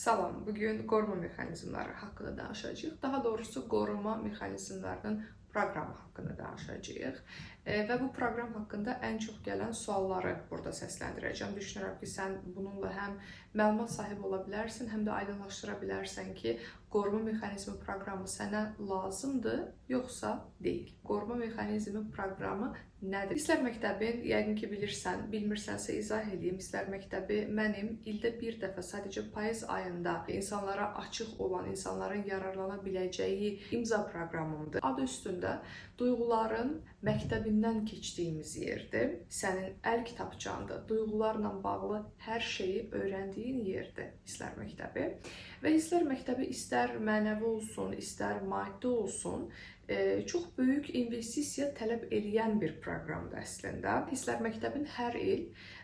Salam, bugün qoruma mexanizmləri haqqında danışacağıq. Daha doğrusu qoruma mexanizmlərinin proqramı haqqında danışacağıq. Və bu proqram haqqında ən çox gələn sualları burada səsləndirəcəm. Düşünürəm ki, sən bununla həm məlumat sahibi ola bilərsən, həm də aydınlaşdıra bilərsən ki, qoruma mexanizmi proqramı sənə lazımdır, yoxsa deyil. Qoruma mexanizmi proqramı nədir? Hisslər məktəbin, yəqin ki bilirsən, bilmirsənsə izah edeyim. Hisslər məktəbi mənim ildə bir dəfə sadəcə payız ayında insanlara açıq olan, insanların yararlana biləcəyi imza proqramımdır. Adı üstündə duyğuların məktəbindən keçdiyimiz yerdir. Sənin əl kitabçandır. Duyğularla bağlı hər şeyi öyrəndiyin yerdir Hisslər məktəbi. Və Hisslər məktəbi istər mənəvi olsun, istər maddi olsun, çox böyük investisiya tələb eləyən bir proqramdır əslində. Hisslər məktəbin hər il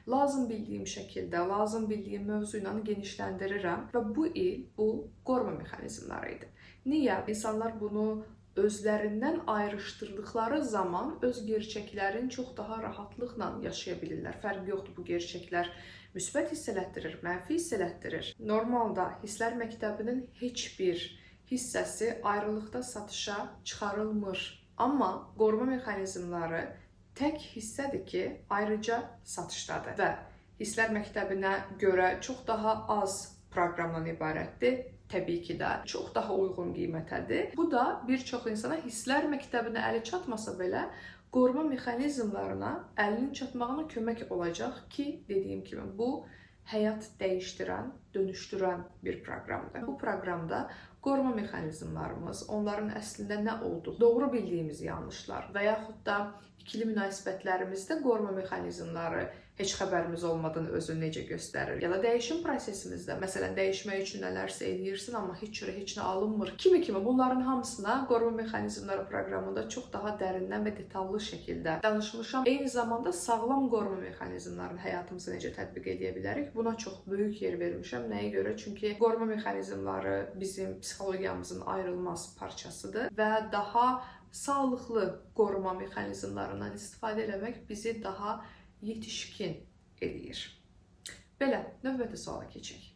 lazım bildiyim şəkildə, lazım bildiyim mövzu ilə genişləndirirəm və bu il bu qoruma mexanizmləri idi. Niyə? İnsanlar bunu özlərindən ayrışdırdıqları zaman öz gerçəklərini çox daha rahatlıqla yaşaya bilirlər. Fərqi yoxdur, bu gerçəklər müsbət hiss elətdirir, mənfi hiss elətdirir. Normalda Hisslər məktəbinin heç bir hissəsi ayrılıqda satışa çıxarılmır. Amma qoruma mexanizmləri tək hissədir ki, ayrıca satışdadır və Hisslər məktəbinə görə çox daha az proqramdan ibarətdir. Təbii ki də çox daha uyğun qiymətədir. Bu da bir çox insana Hisslər məktəbinə əli çatmasa belə qoruma mexanizmlarına əlinin çatmağına kömək olacaq ki, dediyim kimi bu həyat dəyişdirən, dönüşdürən bir proqramdır. Bu proqramda qoruma mexanizmlarımız, onların əslində nə olduğu, doğru bildiyimiz yanlışlar və yaxud da ikili münasibətlərimizdə qoruma mexanizmları heç xəbərimiz olmadan özünü necə göstərir? Ya da dəyişim prosesimizdə, məsələn, dəyişmək üçün nələrsə eləyirsən, amma heç cürə heç nə alınmır. Kimi bunların hamısına qoruma mexanizmləri proqramında çox daha dərindən və detallı şəkildə danışmışam. Eyni zamanda sağlam qoruma mexanizmlarını həyatımıza necə tətbiq edə bilərik? Buna çox böyük yer vermişəm. Nəyə görə? Çünki qoruma mexanizmları bizim psixologiyamızın ayrılmaz parçasıdır və daha sağlıqlı qoruma mexanizmlarından istifadə eləmək bizi daha yetişkin eləyir. Belə, növbəti suala keçək.